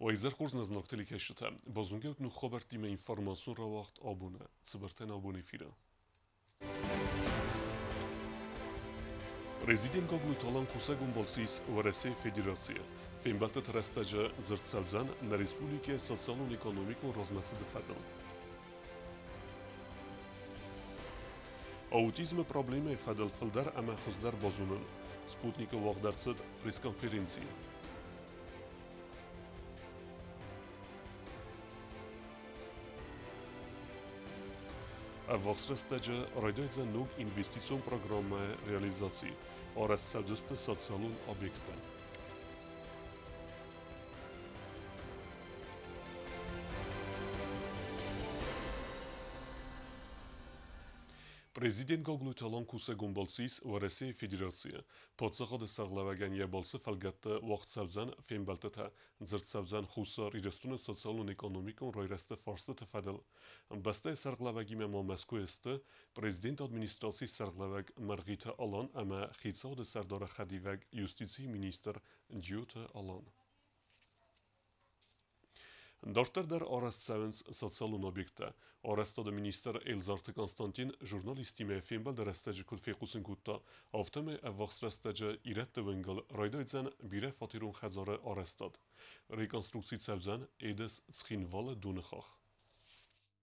Уӕ изӕр хорз, нӕ зынаргъ телекӕсджытӕ. Базонгӕ ут ног хабӕрттимӕ информацион рауагъд абоны. Цыбыртӕн абон эфиры. Президент Гаглойты Алан кусӕгон балцы ис Уӕрӕсейы Федерацийы. Фембӕлдтыты рӕстӕджы дзырд цӕудзӕн нӕ республикӕйы социалон-экономикон размӕцыды фӕдыл. Аутизмы проблемӕйы фӕдыл фылдӕр ӕмӕ хуыздӕр базонын. Спутникы уагъд ӕрцыд пресс-конференци. Ӕввахс рӕстӕджы райдайдзӕн ног инвестицион программӕйы реализаци, арӕзт цӕудзысты социалон объекттӕ. Президент Гаглойты Алан кусӕгон балцы ис Уӕрӕсейы Федерацийы. Паддзахады сӕргълӕууӕгӕн йӕ балцы фӕлгӕтты уагъд цӕудзӕн фембӕлдтытӕ, дзырд цӕудзӕн Хуссар Ирыстоны социалон-экономикон райрӕзты фарстыты фӕдыл. Бӕстӕйы сӕргълӕууӕгимӕ ма Мӕскуыйы сты президенты администрацийы сӕргълӕууӕг Мӕргъиты Алан ӕмӕ хицауады сӕрдары хӕдивӕг юстицийы министр Джиоты Алан. Дарддӕр дӕр арӕзт цӕуынц социалон объекттӕ. Арӕзтады министр Эльзарты Константин журналисттимӕ фембӕлды рӕстӕджы куыд фехъусын кодта, афтӕмӕй ӕввахс рӕстӕджы ирӕтты уынгыл райдайдзӕн бирӕфатерон хӕдзары арӕзтад. Реконструкци цӕудзӕн Эдес-Цхинвалы доны хахх.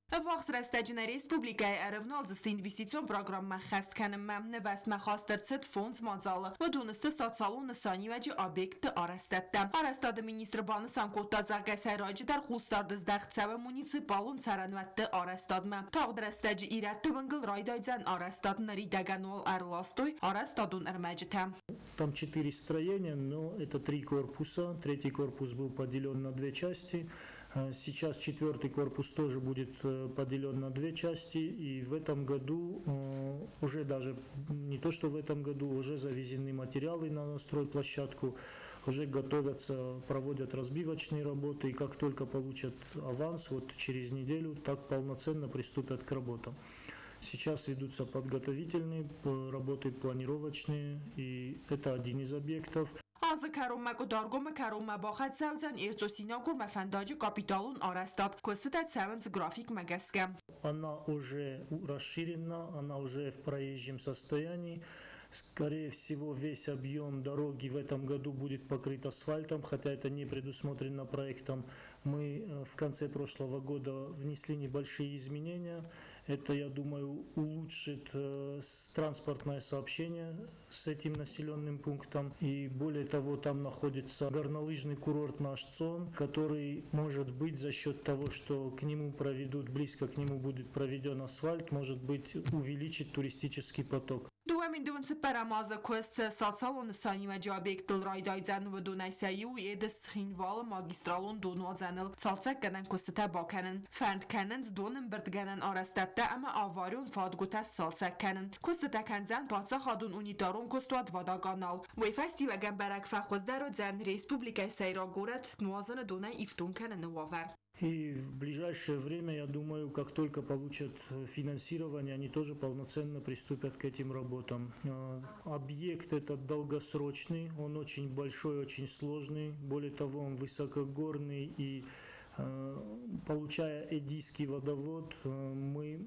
Ӕввахс рӕстӕджы нӕ республикӕйы ӕрӕвналдзысты инвестицион программӕ ӕххӕст кӕнынмӕ. Нывӕстмӕ хаст ӕрцыд фондз мадзалы. Уыдон сты социалон нысаниуӕджы объектты арӕзтӕдтӕ. Арӕзтады министр банысан кодта, зӕгъгӕ, сӕйраджыдӕр хъусдард здӕхт цӕуы муниципалон цӕрӕнуӕтты арӕзтадмӕ. Тагъд рӕстӕджы ирӕтты уынгыл райдайдзӕн арӕзтад. Ныридӕгӕн уал ӕрластой арӕзтадон ӕрмӕджытӕ. Там четыре строения, но это три корпуса. Третий корпус был поделен на две части. Сейчас четвертый корпус тоже будет поделен на две части. И в этом году, уже даже не то что в этом году, уже завезены материалы на стройплощадку, уже готовятся, проводят разбивочные работы. И как только получат аванс, вот через неделю, так полноценно приступят к работам. Сейчас ведутся подготовительные работы, планировочные, и это один из объектов. Азы кӕронмӕ Къуыдаргомы кӕронмӕ бахӕццӕ уыдзӕн Эрцъо-Синагурмӕ фӕндаджы капиталон арӕзтад. Куыстытӕ цӕуынц графикмӕ гӕсгӕ. Она уже расширена, она уже в проезжем состоянии. Скорее всего, весь объем дороги в этом году будет покрыт асфальтом, хотя это не предусмотрено проектом. Мы в конце прошлого года внесли небольшие изменения. Это, я думаю, улучшит транспортное сообщение с этим населенным пунктом. И более того, там находится горнолыжный курорт наш ЦОН, который, может быть, за счет того, что к нему проведут, близко к нему будет проведен асфальт, может быть, увеличит туристический поток. 2014 азы куыст цы социалон нысаниуӕджы объекттыл райдайдзӕн, уыдонӕй сӕ иу Едыс-Цхинвалы магистралон донуадзӕныл цалцӕггӕнӕн куыстытӕ бакӕнын. Фӕнд кӕнынц донӕмбырдгӕнӕн арӕзтӕдтӕ ӕмӕ аварион фадгуытӕ сцалцӕг кӕнын. Куыстытӕ кӕндзӕн паддзахадон унитарон куыстуат «Водоканал». Уый фӕстиуӕгӕн бӕрӕг фӕхуыздӕр уыдзӕн республикӕйы сӕйраг горӕт нуазыны донӕй ифтонг кӕныны уавӕр. И в ближайшее время, я думаю, как только получат финансирование, они тоже полноценно приступят к этим работам. Объект этот долгосрочный, он очень большой, очень сложный, более того, он высокогорный, и получая Эдисский водовод, мы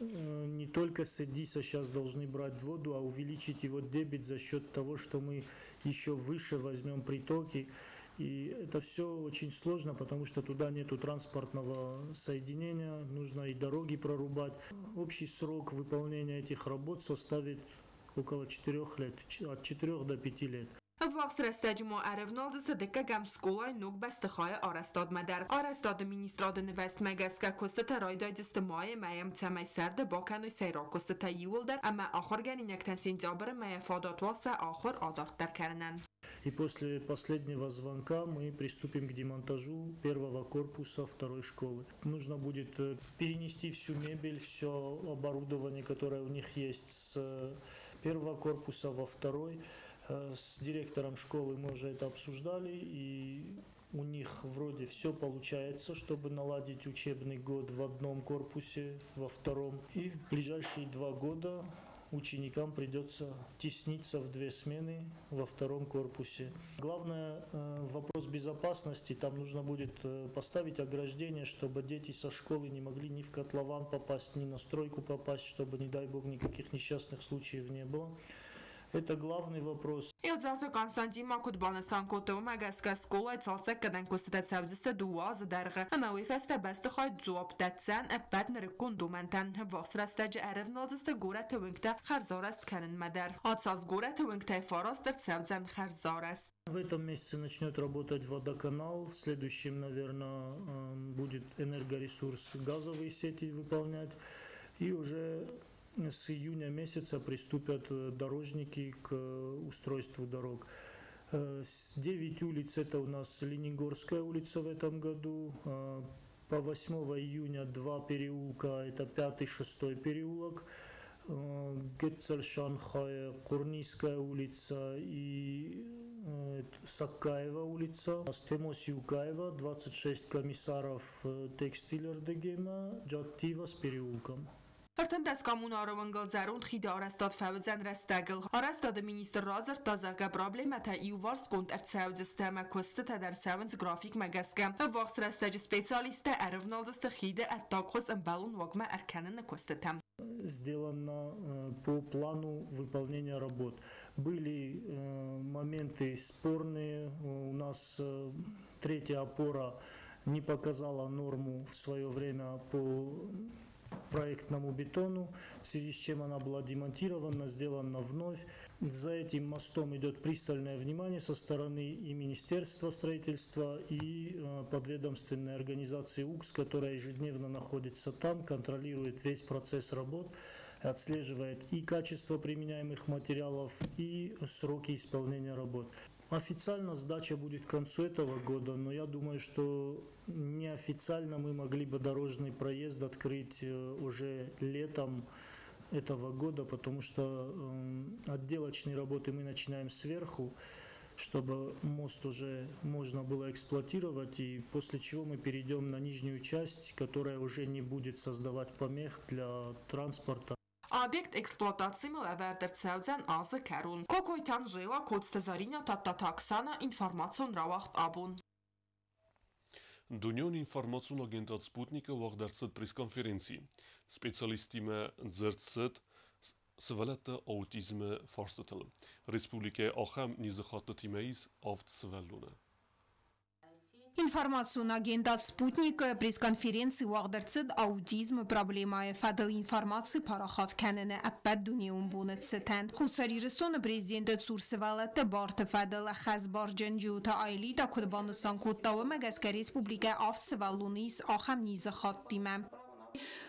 не только с Эдиса сейчас должны брать воду, а увеличить его дебит за счет того, что мы еще выше возьмем притоки. И это все очень сложно, потому что туда нету транспортного соединения, нужно и дороги прорубать. Общий срок выполнения этих работ составит около 4 лет, от 4 до 5 лет. Ӕввахс рӕстӕджы ма ӕрӕвналдзысты дыккӕгӕм скъолайы ног бӕстыхайы арӕзтадмӕ дӕр. Арӕзтады министрады нывӕстмӕ гӕсгӕ куыстытӕ райдайдзысты майы мӕйы, цӕмӕй сӕрды бакӕной сӕйраг куыстытӕ иууылдӕр ӕмӕ ахуыргӕнинӕгтӕн сентябры мӕйы фадат уа сӕ ахуыр адарддӕр кӕнынӕн. И после последнего звонка мы приступим к демонтажу первого корпуса второй школы. Нужно будет перенести всю мебель, все оборудование, которое у них есть, с первого корпуса во второй. С директором школы мы уже это обсуждали, и у них вроде все получается, чтобы наладить учебный год в одном корпусе, во втором. И в ближайшие 2 года Ученикам придется тесниться в две смены во втором корпусе. Главное, вопрос безопасности. Там нужно будет поставить ограждение, чтобы дети со школы не могли ни в котлован попасть, ни на стройку попасть, чтобы, не дай бог, никаких несчастных случаев не было. Это главный вопрос. Елдзарты Константин ма куыд банысан кодта, уымӕ гӕсгӕ скъолайы цалцӕггӕнӕн куыстытӕ цӕудзысты 2 азы дӕргъы ӕмӕ уый фӕстӕ бӕстыхай дзуапп дӕтдзӕн ӕппӕт нырыккон домӕнтӕн. Ӕввахс рӕстӕджы ӕрӕвналдзысты горӕты уынгтӕ хӕрзарӕзт кӕнынмӕ дӕр. Ацы аз горӕты уынгтӕй 9 ӕрцӕудзӕн хӕрзарӕзт. В этом месяце начнет работать водоканал, в следующем, наверное, будет энергоресурс газовые сети выполнять. И уже с июня месяца приступят дорожники к устройству дорог. 9 улиц, это у нас Ленингорская улица в этом году. По 8 июня 2 переулка, это 5 и 6 переулок. Гетцельшанхая, Курнийская улица и Сакаева улица. Стемос-Юкаева, 26 комиссаров Текстилер-Дегема, Джаттива с переулком. 13 коммунары уынгыл зӕронд хиды арӕзтад фӕуыдзӕн рӕстӕгыл. Арӕзтады министр радзырдта, зӕгъгӕ, проблемӕтӕ иуварсгонд ӕрцӕудзысты ӕмӕ куыстытӕ дӕр цӕуынц графикмӕ гӕсгӕ. Ӕввахс рӕстӕджы специалисттӕ ӕрывналдзысты хиды ӕддаг хуыз ӕмбӕлон уагмӕ ӕркӕныны куыстытӕм. Сделано по плану выполнения работ. Были моменты спорные. У нас третья опора не показала норму в свое время по проектному бетону, в связи с чем она была демонтирована, сделана вновь. За этим мостом идет пристальное внимание со стороны и Министерства строительства, и подведомственной организации УКС, которая ежедневно находится там, контролирует весь процесс работ, отслеживает и качество применяемых материалов, и сроки исполнения работ. Официально сдача будет к концу этого года, но я думаю, что неофициально мы могли бы дорожный проезд открыть уже летом этого года, потому что отделочные работы мы начинаем сверху, чтобы мост уже можно было эксплуатировать, и после чего мы перейдем на нижнюю часть, которая уже не будет создавать помех для транспорта. Объект эксплуатацимӕ лӕвӕрд ӕрцӕудзӕн азы кӕрон. Кокойты Анжела, Коцты Зарина, Тадтаты Оксана, информацион рауагъд «Абон». Дунеон информацион агентад «Спутник»-ы уагъд ӕрцыд пресс-конференци. Специалисттимӕ дзырд цыд сывӕллӕтты аутизмы фарстытыл. Республикӕйы ахӕм низыхаттытимӕ ис 7 сывӕллоны. Информацион агентад «Спутник» пресс-конференци уагъд ӕрцыд аутизмы проблемӕйы фӕдыл информаци парахат кӕныны ӕппӕтдунеон боны цытӕн. Хуссар Ирыстоны президенты цур сывӕллӕтты барты фӕдыл ӕххӕстбарджын Джиоты Аэлита куыд банысан кодта, уымӕ гӕсгӕ республикӕйы 7 сывӕллоны ис ахӕм низыхаттимӕ.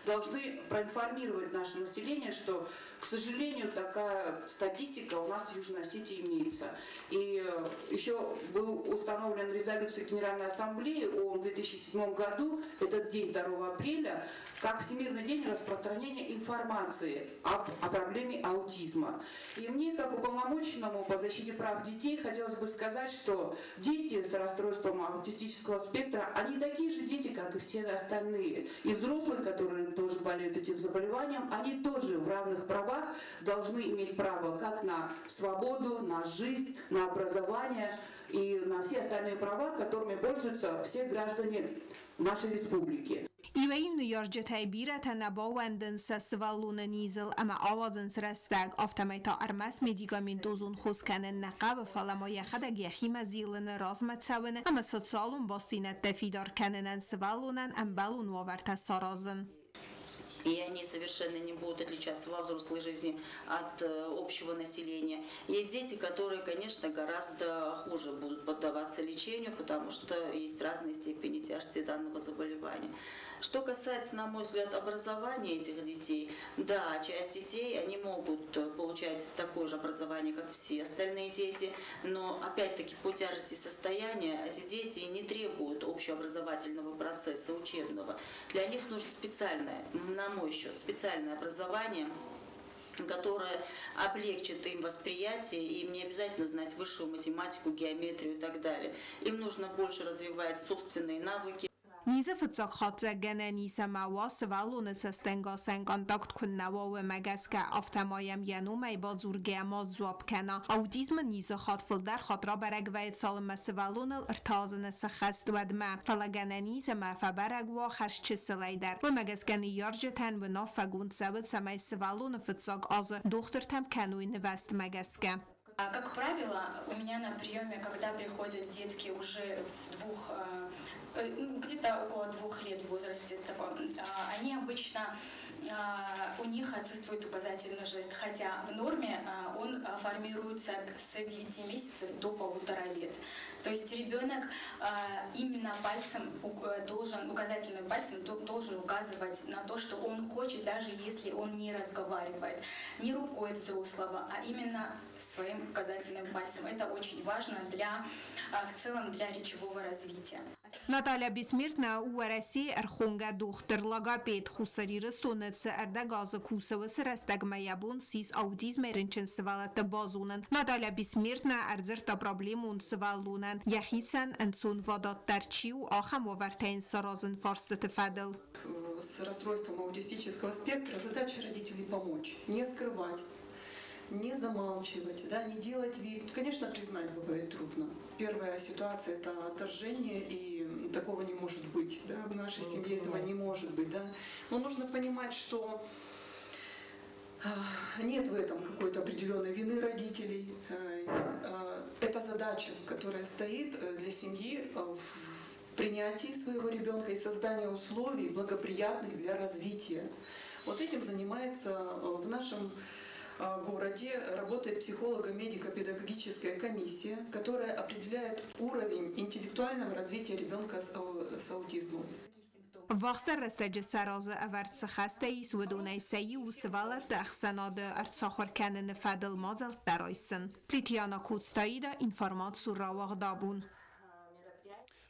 Должны проинформировать наше население, что, к сожалению, такая статистика у нас в Южной Осетии имеется. И еще был установлен резолюцией Генеральной Ассамблеи ООН в 2007 году, этот день 2 апреля, как Всемирный день распространения информации о проблеме аутизма. И мне, как уполномоченному по защите прав детей, хотелось бы сказать, что дети с расстройством аутистического спектра, они такие же дети, как и все остальные. И взрослые, которые тоже болеют этим заболеванием, они тоже в равных правах должны иметь право как на свободу, на жизнь, на образование и на все остальные права, которыми пользуются все граждане нашей республики. Иуӕй-иу ныййарджытӕй бирӕтӕ нӕ баууӕндынц сӕ сывӕллоны низыл ӕмӕ ауадзынц рӕстӕг, афтӕмӕй та ӕрмӕст медикаментозон хос кӕнын нӕ хъӕуы, фӕлӕ ма йӕхӕдӕг йӕхимӕ зилыны, размӕ цӕуыны ӕмӕ социалон бастдзинӕдтӕ фидар кӕнынӕн сывӕллонӕн ӕмбӕлон уавӕртӕ саразын. И они совершенно не будут отличаться во взрослой жизни от общего населения. Есть дети, которые, конечно, гораздо хуже будут поддаваться лечению, потому что есть разные степени тяжести данного заболевания. Что касается, на мой взгляд, образования этих детей, да, часть детей, они могут получать такое же образование, как все остальные дети, но, опять-таки, по тяжести состояния эти дети не требуют общеобразовательного процесса учебного. Для них нужно специальное, на мой счет, специальное образование, которое облегчит им восприятие, и им не обязательно знать высшую математику, геометрию и так далее. Им нужно больше развивать собственные навыки. Низы фыццаг хатдзӕггӕнӕн ис ӕмӕ уа сывӕллоны цӕстӕнгасӕн контакт куыннӕ уа, уымӕ гӕсгӕ, афтӕ ма йӕм йӕ номӕй бадзургӕйӕ ма сдзуапп кӕна. Аутизмы низы хатт фылдӕр хатт рабӕрӕг вӕййы, цалынмӕ сывӕллоныл 3 азы нӕ сӕххӕст, уӕдмӕ. Фӕлӕ гӕнӕн ис ӕмӕ фӕбӕрӕг уа хӕрз чысылӕй дӕр. Уымӕ гӕсгӕ ныййарджытӕн уынаффӕгонд цӕуы, цӕмӕй сывӕллоны фыццаг азы дохтыртӕм кӕной нывӕзтмӕ гӕсгӕ. Как правило, у меня на приеме, когда приходят детки уже в двух, ну, где-то около 2 лет в возрасте, они обычно, у них отсутствует указательный жест, хотя в норме он формируется с 9 месяцев до 1,5 лет. То есть ребенок именно пальцем должен, указательным пальцем должен указывать на то, что он хочет, даже если он не разговаривает, не рукой взрослого, а именно своим указательным пальцем. Это очень важно в целом для речевого развития. Наталья Бессмертная Уӕрӕсейы ӕрхонгӕ дохтыр логопед Хуссар Ирыстоны цы ӕрдӕг азы кусы, уыцы рӕстӕгмӕ йӕ бон ссис аутизмӕй рынчын сывӕллӕтты базонын. Наталья Бессмертная ӕрдзырдта проблемон сывӕллонӕн йӕхицӕн ӕнцонвадатдӕр чи у, ахӕм уавӕртӕ йын саразын фарстыты фӕдыл. С расстройством аутистического спектра задача родителей помочь, не скрывать, не замалчивать, да, не делать вид. Конечно, признать бывает трудно. Первая ситуация – это отторжение, и такого не может быть. Да, в нашей семье этого не может быть. Да. Но нужно понимать, что нет в этом какой-то определенной вины родителей. Это задача, которая стоит для семьи в принятии своего ребенка и создании условий, благоприятных для развития. Вот этим занимается в нашем городе, работает психолого-медико-педагогическая комиссия, которая определяет уровень интеллектуального развития ребенка с аутизмом. Ӕввахсдӕр рӕстӕджы сӕ разы ӕвӕрд цы хӕстӕ ис, уыдонӕй сӕ иу сывӕллӕтты ӕхсӕнады ӕрцахуыр кӕныны фӕдыл мадзӕлттӕ райсын. Плитиана Коцтаида, информацион рауагъд «Абон».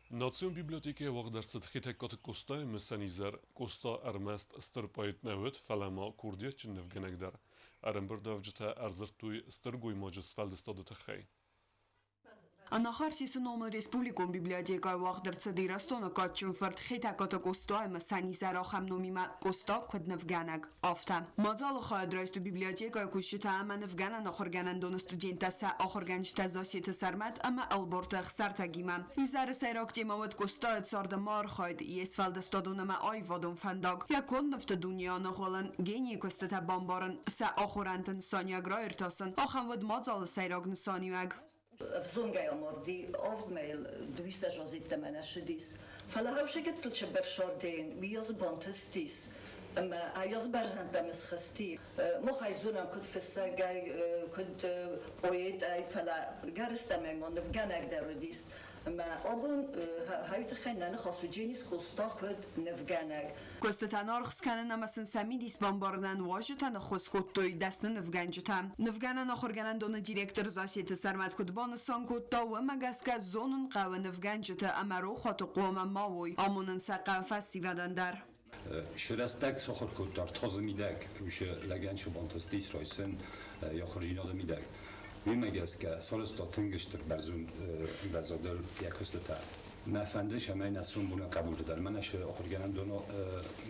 Национ библиотекӕйы уагъд ӕрцыд Хетӕгкаты Къостайы мысӕн изӕр. Къоста ӕрмӕст стыр поэт нӕ уыд, фӕлӕ ма курдиатджын нывгӕнӕг дӕр. Ӕрӕмбырдуӕвджытӕ ӕрдзырдтой стыр гоймаджы сфӕлдыстады тыххӕй. Анахарсисы номыл республикон библиотекӕйы уагъд ӕрцыд Ирыстоны кадджын фырт Хетӕгкаты Къостайы мысӕн изӕр ахӕм номимӕ «Къоста куыд нывгӕнӕг, афтӕ». Мадзалы хайад райстой библиотекӕйы кусджытӕ ӕмӕ нывгӕнӕн ахуыргӕнӕндоны студенттӕ сӕ ахуыргӕнджытӕ Зассеты Сӕрмӕт ӕмӕ Ӕлборты Ӕхсӕртӕгимӕ. Изӕры сӕйраг темӕ уыд Къостайы царды ӕмӕ архайд, йе сфӕлдыстадон ӕмӕ аивадон фӕндаг, йӕ конд нывты дунейы аныгъуылын, генийы куыстытӕ бамбарын, сӕ ахорӕнты нысаниуӕг раиртасын. Ахӕм уыд мадзалы сӕйраг нысаниуӕг. Ӕвзонгӕй амарди, 7 мӕйыл 200 азы йеддӕмӕ нӕ ссыдис. Фӕлӕ хӕвсы гыццыл чыбырсардейын уыйас бантыстис, ӕмӕ айас бӕрзӕндтӕм схызти. Мах ӕй зонӕм куыд фыссӕгӕй, куыд поэтӕй, фӕлӕ гӕрыстӕмӕй ма нывгӕнӕг дӕр уыдис. Ӕмӕ абон хайы тыххӕй нӕ ныхас уыдзӕнис Къоста куыд нывгӕнӕг. Куыстытӕн аргъ скӕнын ӕмӕ сын сӕ мидис бамбарынӕн уазджытӕн ӕххуыс кодтой дӕсны нывгӕнджытӕ. Нывгӕнӕн ахуыргӕнӕндоны директор Зассеты Сӕрмӕт куыд банысан кодта, уымӕ гӕсгӕ зонын хъӕуы нывгӕнджыты ӕмӕ рохуаты хъуамӕ ма уой, амонын сӕ хъӕуы фӕсивӕдӕн дӕр. Рӕстӕг сахуыр кодта ӕртхозы мидӕг, уыцы лӕгӕн цы бантыстис райсын йӕ ахуырдзинады мидӕг. Уымӕ гӕсгӕ сарӕзта тынг стыр бӕрзонд ӕмвӕзадыл йӕ куыстытӕ. Мӕ фӕнды, цӕмӕй нӕ сомбоны хъӕбулты дӕр, мӕнӕ цы ахуыргӕнӕндоны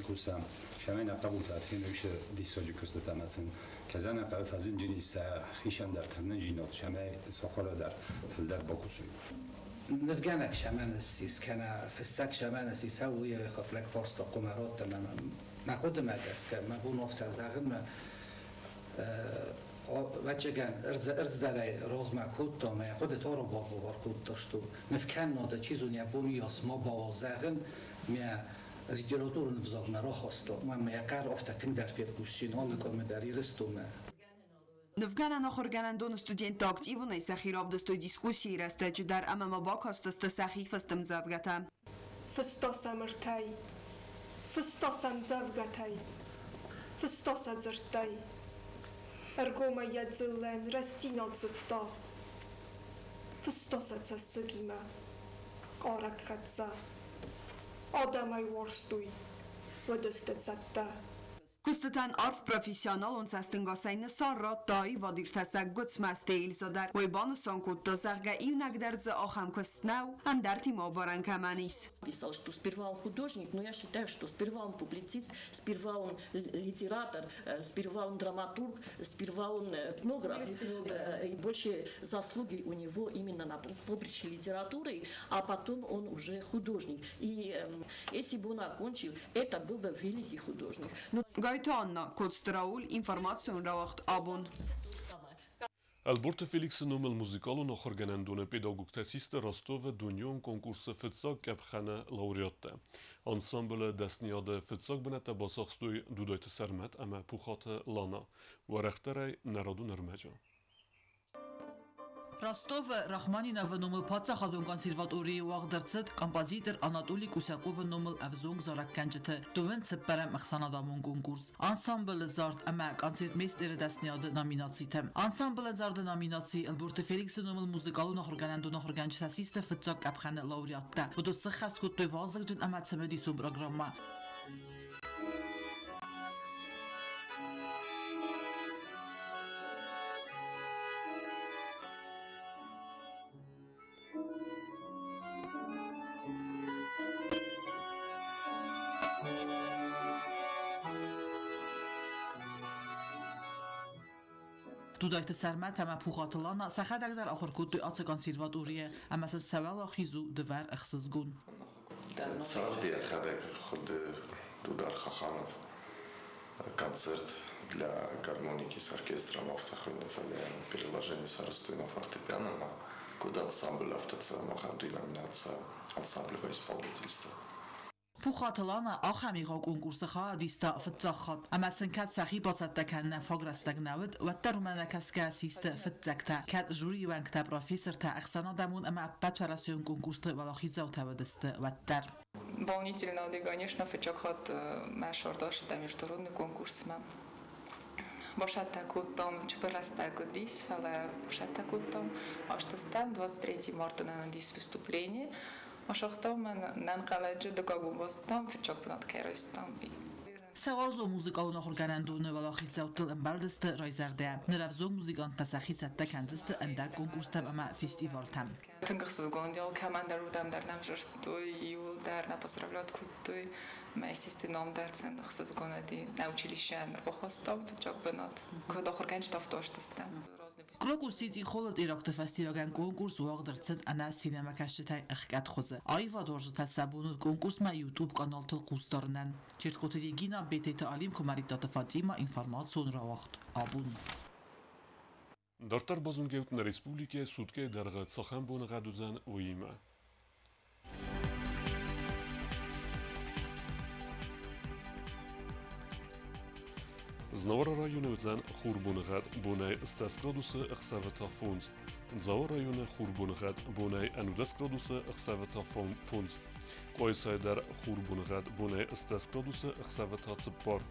кусӕм, цӕмӕй нӕ хъӕбултӕ феной уыцы диссаджы куыстытӕ ӕмӕ сын кӕдзӕн нӕ хъӕуы фӕзынджыни сӕ хицӕн дӕр тырнындзинад, цӕмӕй сӕ ахуыры дӕр фылдӕр бакусой. Нывгӕнӕг цӕмӕн ссис, кӕнӕ фыссӕг цӕмӕн ссис, уый хатт лӕг фарста хъуамӕ радта мӕ мӕ хъуыдымӕ гӕсгӕ, мӕ бон афтӕ зӕгъын, мӕ ӕвӕццӕгӕн ӕрдз дӕр ӕй размӕ кодта, ӕмӕ йӕ хъуыды та рабаввар кодта, что нывкӕнынады чи зоны йӕ бон уыйас ма бауа зӕгъын, мӕ литературон ӕвзагмӕ рахаста, ӕмӕ йӕ хъӕр афтӕ тынгдӕр фехъусин алы къуымы дӕр Ирыстонмӕ. Нывгӕнӕн ахуыргӕнӕндоны студенттӕ активонӕй сӕхи равдыстой дискуссийы рӕстӕджы дӕр ӕмӕ ма бакастысты сӕхи фыст ӕмдзӕвгӕтӕ. Фыста сӕ мыртӕй, фыста сӕ ӕмдзӕвгӕтӕй, фыста сӕ дзырдтӕй. Ӕргомӕй йӕ дзыллӕн рӕстдзинад зыдта. Фыста сӕ цӕссыгимӕ, хъарӕг хӕццӕ. Адӕм ӕй уарзтой, уыдысты цӕттӕ. Куыстытӕн арф профессионалон цӕстӕнгасӕй нысан радта аивадиртасӕг Гуыцмӕзты Эльза дӕр. Уый банысан кодта, зӕгъгӕ, иунӕг дӕр дзы ахӕм куыст нӕу, ӕндӕртимӕ абарӕн кӕмӕн ис. Писал, что сперва он художник, но я считаю, что сперва он публицист, сперва он литератор, сперва он драматург, сперва он этнограф. И больше заслуги у него именно на поприще литературы, а потом он уже художник. И если бы он окончил, это был бы великий художник. Но... Гайты Анна, Коцты Рауль, информацион рауагъд «Абон». Ӕлборты Феликсы номыл музыкалон ахуыргӕнӕндоны педагогтӕ систы Ростовы дунеон конкурсы фыццаг къӕпхӕны лауреаттӕ. Ансамблы дӕсныйады фыццаг бынӕттӕ бацахстой Дудайты Сӕрмӕт ӕмӕ Пухаты Лана. Уӕрӕхдӕрӕй нӕрадон ӕрмӕджы. Ростовы Рахманиновы номыл паддзахадон консерваторийы уагъд ӕрцыд композитор Анатолий Кусаковы номыл ӕвзонг зарӕггӕнджыты 24-ӕм ӕхсӕнадӕмон конкурс. Ансамблы зард ӕмӕ концертмейстеры дӕсныйады номинацитӕ. Ансамблы зарды номинаци Ӕлборты Феликсы номыл музыкалон ахуыргӕнӕндоны ахуыргӕнджытӕ систы фыццаг къӕпхӕны лауреаттӕ. Уыдон сыххӕст кодтой вазыгджын ӕмӕ цымыдисон программӕ. Дудайты Сӕрмӕт ӕмӕ Пухаты Лана сӕхӕдӕг дӕр ахуыр кодтой ацы консерваторийы ӕмӕ сын сӕ уӕлахиз у дывӕр ӕхсызгон. Цард йӕхӕдӕг хуыды Дудар Хаханов концерт для гармоники с оркестром афтӕ хуыйны, фӕлӕ переложение сарӕзтой на фортепиано, куыд ансамбль, афтӕ ахӕм номинация ансамблевое исполнительство. Пухаты Лана ахӕм егъау конкурсы хайад иста фыццаг хатт. Ӕмӕ сын кӕд сӕхи бацӕттӕ кӕнынӕн фаг рӕстӕг нӕ уыд, уӕддӕр уымӕ нӕкӕсгӕ систы фыццӕгтӕ. Кӕд жюрийы уӕнгтӕ, профессортӕ, ӕхсӕнадӕмон ӕмӕ ӕппӕтуӕрӕсейон конкурсты уӕлахиздзаутӕ уыдысты, уӕддӕр. Волнительно, конечно, фыццаг хатт мӕ сӕрдастӕ международный конкурсмӕ. Бацӕттӕ кодтам, чыбыр рӕстӕг уыдис, фӕлӕ бацӕттӕ кодтам. Астыстӕм, 23 марта нын уыдис выступление. Асагътам нӕнхъӕлӕджы дыккаг базыдтам, фыццаг бынат кӕй райстам. Сӕ уарзон музыкалон ахуыргӕнӕндоны уӕлахиздзӕуттыл ӕмбӕлдысты райзӕрдӕ. Ныр ӕвзонг музыканттӕ сӕхи цӕттӕ кӕндзысты ӕндӕр конкурстӕм ӕмӕ фестивалтӕм. Тынг ӕхсызгон алкӕмӕн дӕр уырдӕм дӕр нӕм зӕрдтой, иууылдӕр нӕ поздравлять кодтой. Мӕ, естественно, ам дӕр сын ӕхсызгон уыди. Нӕ училищӕйӕн ӕрбахастам фыццаг бынат. Куыд ахуыргӕнджытӕ, афтӕ астыстӕм. Крокус Сити Холлы теракты фӕстиуӕгӕн конкурс уагъд ӕрцыд ӕнӕ сценӕмӕкӕсджытӕй ӕхгӕд хуызы. Аивадуарзджытӕ сӕ бон уыд конкурсмӕ YouTube-каналтыл хъусдарынӕн. Чертхъоты Регина, Бететы Алим, Куымӕридтаты Фатима, информацион рауагъд «Абон». Дарддӕр базонгӕут нӕ республикӕйы суткӕйы дӕргъы цахӕм боныгъӕд уыдзӕн, уыимӕ. Знауыры районы уыдзӕн хурбоныгъӕд, бонӕй 10 градусы, ӕхсӕвы та 5. Дзауы районы хурбоныгъӕд, бонӕй 11 градусы, ӕхсӕвы та 5. Къуайсайы дӕр хурбоныгъӕд, бонӕй 10 градусы, ӕхсӕвы та 4.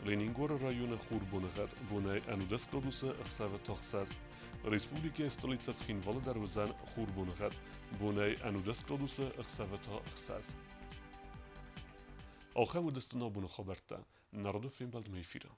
Ленингоры районы хурбоныгъӕд, бонӕй 11 градусы, ӕхсӕвы та 6. Республикӕйы столицӕ Цхинвалы дӕр уыдзӕн хурбоныгъӕд, бонӕй 11 градусы, ӕхсӕвы та 6. Ахӕм уыдысты нӕ абоны хабӕрттӕ. Народы фембӕлдмӕ эфиры.